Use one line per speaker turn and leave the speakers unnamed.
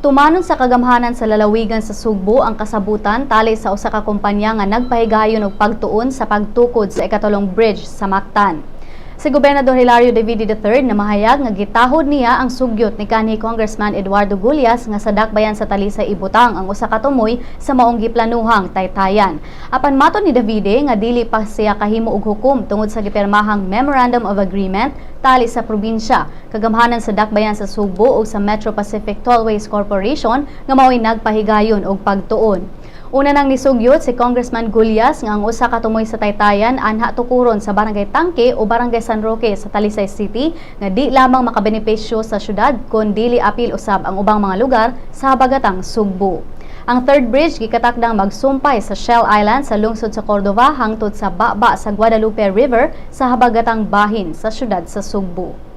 Tumanon sa kagamhanan sa lalawigan sa Sugbo ang kasabutan tali sa usa ka kumpanya nga nagpahigayon og pagtuon sa pagtukod sa ikatulong bridge sa Mactan. Si Gobernador Hilario Davide III na mahayag nga gitahod niya ang sugyot ni kanhi Congressman Eduardo Gullas nga sa dakbayan sa Talisay ibutang ang usa ka tumoy sa maong giplanuhang taytayan. Apan matod ni Davide nga dili pa siya kahimo og hukom tungod sa gipirmahang Memorandum of Agreement tali sa probinsya, kagamhanan sa dakbayan sa Sugbo ug sa Metro Pacific Tollways Corporation nga mao'y nagpahigayon og pagtuon. Una nang nisugyot si Congressman Gullas nga ang usa ka tumoy sa Taytayan anha tukuron sa Barangay Tangke o Barangay San Roque sa Talisay City nga di lamang makabenepisyo sa syudad kun dili apil usab ang ubang mga lugar sa habagatang Sugbo. Ang third bridge gikatakdang magsumpay sa Shell Island sa lungsod sa Cordova hangtod sa baba sa Guadalupe River sa habagatang bahin sa syudad sa Sugbo.